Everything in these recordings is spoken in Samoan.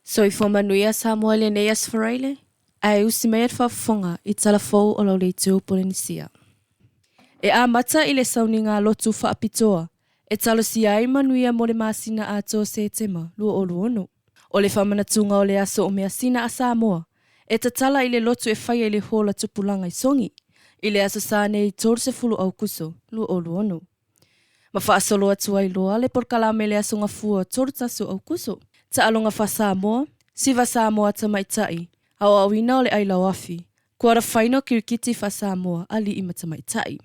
Soifua manuia Samoa i lenei Aso Faraile, ae usi maia le faafofoga i tala fou o lau leitio Polenisia. E amata i le sauniga lotu faapitoa e talosia ai manuia mo le masina atoa o Setema 2026. O le faamanatuga o le aso o measina a Samoa e tatala i le lotu e faia i le Hola Tupulaga i Sogi i le Aso Sa nei 30 Aukuso 2026. Ma faasolo atu ai loa le polokalame i le Aso Gafua 31 o Aukuso. Taaloga faa-Samoa, Siva Samoa Tamaitai, Aoaoina o le Ailao Afi, Quarter Final Kirikiti faa-Samoa, Alii ma Tamaitai.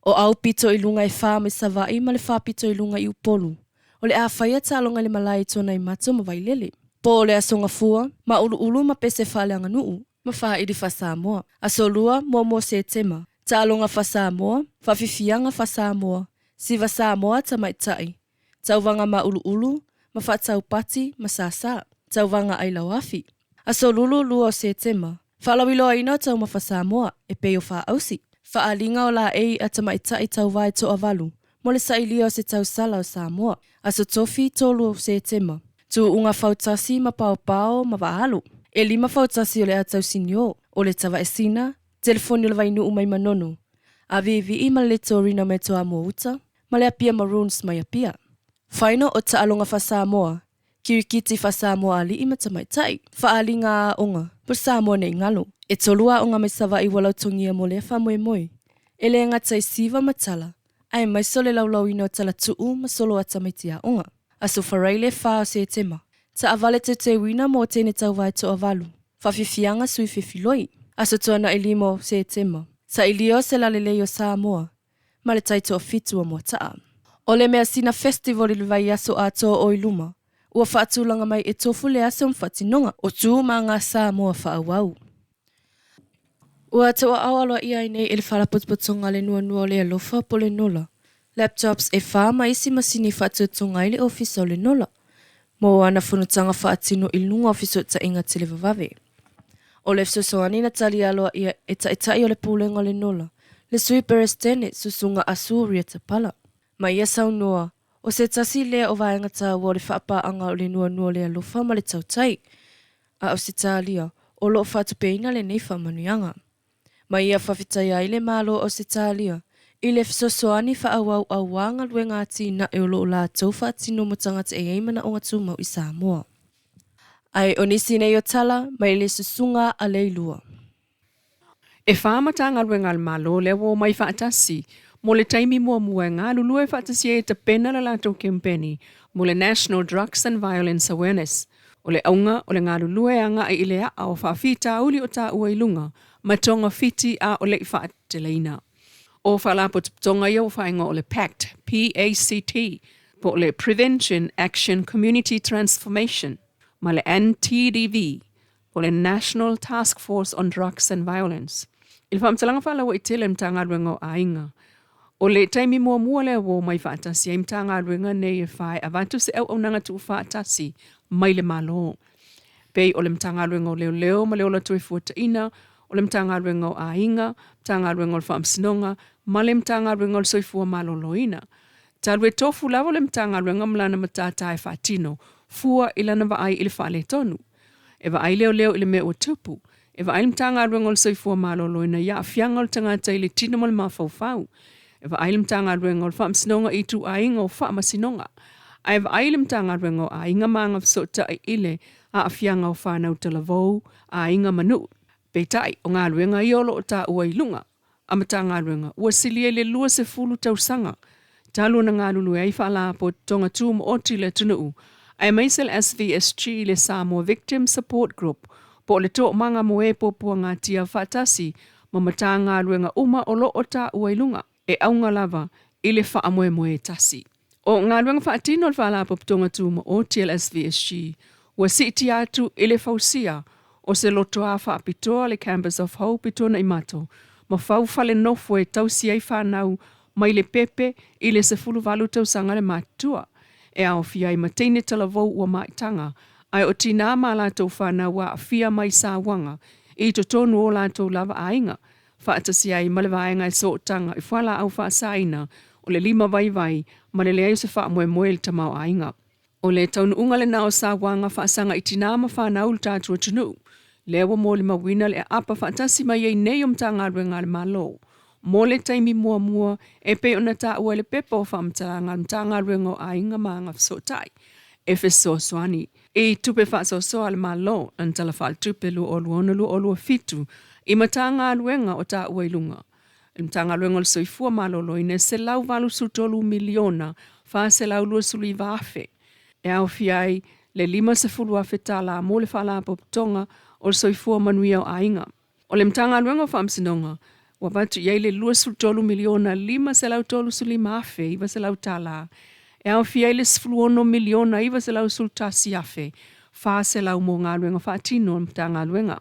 O au pito i luga e fa mai Savaii ma le fa pito i luga i Upolu. O le a faia taaloga i le malae i Tuanaimato ma Vailele. Po o le Aso Gafua, Mauluulu ma Pese Faaleaganuu, ma Faili faa-Samoa. Aso Lua, 1 Setema, Taaloga faa-Samoa, Faafiafiaga faa-Samoa, Siva Samoa Tamaitai, Tauvaga Mauluulu ma Faataupati ma Sasa, Tauvaga Ailao Afi. Aso Lulu 2 o Setema, Faalauiloaina o Taumafa Samoa e pei o Faaausi, Faaaliga o Laei a Tamaitai Tauvae Toavalu mo le Sailia o se Tausala o Samoa. Aso Tofi 3 o Setema, Tuuga Fautasi ma Paopao ma Vaalu. E lima fautasi o le a tausinio, o le Tavaesina, Telefoni o le Vainuu mai Manono, Aviivii ma le Letorina mai Toamua Uta, ma le Apia Maroons mai Apia. Final o Taaloga faa-Samoa, Kirikiti faa-Samoa Alii ma Tamaitai, Faaaliga Aoga mo Samoa nei galo. E tolu aoga mai Savaii ua lautogia mo lea faamoemoe. E le gata i siva ma tala, aemaise o le laulauina o talatuu ma soloata mai tiaoga. Aso Faraile 4 o Setema, Taavale teuteuina mo teine tauvae toavalu, Faafiafiaga sui fefiloi. Aso Tuanai 5 o Setema, Sailia o se Lalelei o Samoa ma le Tai Toafitu o Moataa. O le Measina Festival i le vaiaso atoa o i luma, ua faatulaga mai e tofu le aso ma faatinoga o tu ma aga Samoa faaauau. Ua tauaao aloaia ai nei e le Faalapotopotoga le Nuanua o le Alofa po o le Nola, laptops e fa ma isi masini e faatuatuga ai le Ofisa o le Nola mo ana fonotaga faatino i luga o fesootaiga televavave. O le fesoasoani na tali aloaia e Taitai o le Pulega o le Nola, le Sui Peresetene Susuga Asuria Tapala. Ma ia saunoa, o se tasi lea o vaega taua o le faapaaga o le Nuanua o le Alofa ma le Tautai a Ausetalia o lo o faatupeina lenei faamanuiaga. Ma ia faafetaia ai le Malo o Ausetalia i le fesoasoani faaauau auā galuega atinae o lo o latou faatino mo tagata e i ai manaoga tumau i Samoa. Ae o nisi nei o tala mai le Susuga a Leilua. E fa Matagaluega a le Malo lea ua omai faatasi mo le taimi muamua e galulue faatasi ai e tapena le latou kempeni mo le National Drugs and Violence Awareness. O le auga o le galulue e agai i le aa o faafitauli o taua i luga ma togafiti a o le i faateleina. O faalapotopotoga ia ua faaigoa o le PACT, PACT, po o le Prevention Action Community Transformation, ma le NTDV, po o le National Task Force on Drugs and Violence. I le faamatalaga faalauaitele a le Matagaluega o Aiga, o le taimi muamua lea ua omai faatasi ai Matagaluega nei e fa e avatu se auaunaga tuufaatasi mai le Malo. Pei o le Matagaluega o Leoleo ma le Ola Toefuataina, o le Matagaluega o Aiga, Matagaluega o le Faamasinoga ma le Matagaluega o le Soifua Maloloina. Talu e tofu lava le Matagaluega ma lana matata e faatino, fua i lana vaai i le faaletonu. E vaai leoleo i le mea ua tupu. E vaai le Matagaluega o le Soifua Maloloina i aafiaga o le tagata i le tino ma le mafaufau. E vaai le Matagaluega o le Faamasinoga i ituaiga o faamasinoga. Ae vaai le Matagaluega o Aiga ma Agafesootai i le aafiaga o fanau talavou, aiga ma nuu. Peitai, o galuega ia o lo o taua i luga a Matagaluega ua silia i le 20 tausaga talu ona galulue ai Faalapotopotoga Tumaoti i le atunuu, aemaise le SVSG, le Samoa Victim Support Group, po o le Toomaga mo e Puapuagatia faatasi ma Matagaluega uma o lo o taua i luga, e auga lava i le faamoemoe e tasi. O galuega faatino a le Faalapotopotoga Tumaoti a le SVSG ua siitia atu i le fausia o se lotoa faapitoa le Campus of Hope i Tuanaimato ma fau fale nofo e tausi ai fanau mai le pepe i le 18 tausaga le matutua, e aofia ai ma teine talavou ua maitaga, ae o tinā ma latou fanau ua aafia mai sauaga i totonu o latou lava aiga, faatasi ai ma le vaega e sootaga i fualaau faasaina o le lima vaivai ma le leai o se faamoemoe i le tamaoaiga. O le taunuuga lena o sauaga faasaga i tinā ma fanau i le tatou atunuu, lea ua molimauina le aapa faatasi mai ai nei o Matagaluega a le Malo mo le taimi muamua e pei ona taua i le pepa o faamatalaga a le Matagaluega o Aiga ma Agafesootai e fesoasoani i tupe faasoasoa a le Malo i lana Tala Faaletupe 2026/2027 i Matagaluega o taua i luga. I le Matagaluega o le Soifua Maloloina e $183 miliona 429 afe e aofia ai le $50 afe tala mo le Faalapotopotoga o le Soifua Manuia o Aiga. O le Matagaluega o Faamasinoga ua avatu i ai le $23 miliona 535 afe 900 tala e aofia ai le $16 miliona 911 afe 400 mo galuega faatino a le Matagaluega.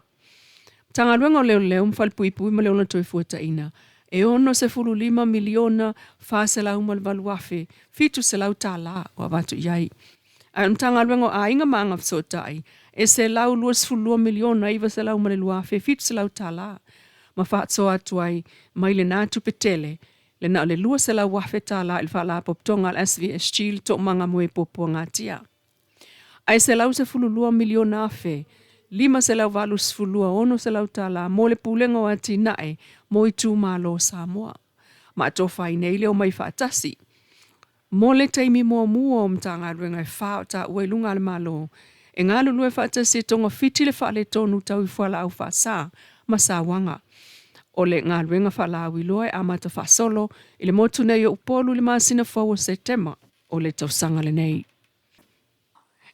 Matagaluega o Leoleo ma Falepuipui ma le Ola Toefuataina e $65 miliona 408 afe 700 tala ua avatu i ai. Ae o le Matagaluega o Aiga ma Agafesootai e $122 miliona 902 afe 700 tala ma faasoa atu ai mai lena tupe tele le na o le $200 afe tala i le Faalapotopotoga a le SVSG i le Toomaga mo e Puapuagatia. Ae $112 miliona afe 582 600 tala mo le Pulega o Atinae mo Itumalo o Samoa. Ma atofa ai nei le omai faatasi mo le taimi muamua o Matagaluega e fa o taua i luga a le Malo e galulue faatasi e togafiti le faaletonu tau i fualaau faasā ma sauaga. O le galuega faalauiloa e amata faasolo i le motu nei o Upolu i le masina fou o Setema o le tausaga lenei.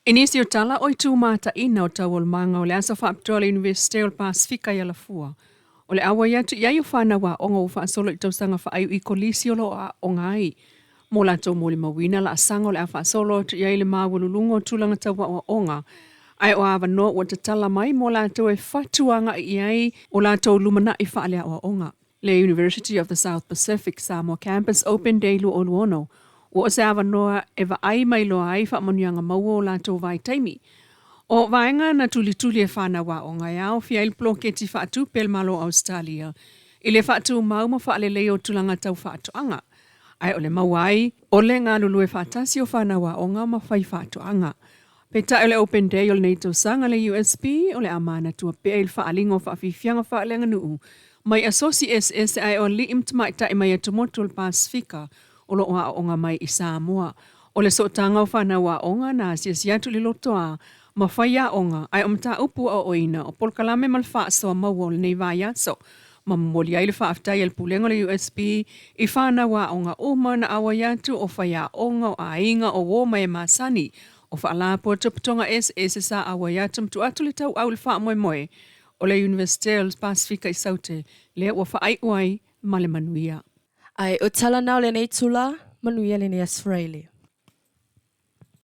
I nisi o tala o itu mataina o taualumaga o le aso faapitoa a le Iunivesite o le Pasefika i Alafua, o le auai atu i ai o fanau aoga ua faasolo i tausaga faaiu i kolisi o lo o aooga ai mo latou molimauina laasaga o le a faasolo atu i ai le maualuluga o tulaga tau aoaoga ae o avanoa ua tatala mai mo latou e fatuagai i ai o latou lumanai faaleaoaoga. Le University of the South Pacific Samoa Campus Open Day 2026 ua o se avanoa e vaai mai loa ai faamanuiaga maua o latou vaitaimi. O vaega na tulituli e fanau aoga e aofia ai le poloketi faatupe a le Malo o Ausetalia i le faatumau ma faaleleia o tulaga tau faatoaga, ae o le maua ai o le galulue faatasi o fanau aoga ma fai faatoaga. Peitai o le Open Day o lenei tausaga le USP o le a manatua pea i le faaaliga o faafiafiaga faaleaganuu mai asosi eseese ae o alii ma tamaitai mai atumotu o le Pasefika o lo o aooga mai i Samoa. O le sootaga o fanau aoga na asiasi atu i le lotoa ma fai aoga ae o mataupu aoaoina o polokalame ma le faasoa maua o lenei vaiaso ma momoli ai le faafetai a le Pulega o le USP i fanau aoga uma na auai atu o faiaoga o aiga o uō ma e masani o faalapotopotoga eseese sa auai atu ma tuu atu le tauau i le faamoemoe o le Iunivesite o le Pasefika i Saute lea ua faaiu ai ma le manuia. Ae o tala na o lenei itula, manuia lenei Aso Faraile.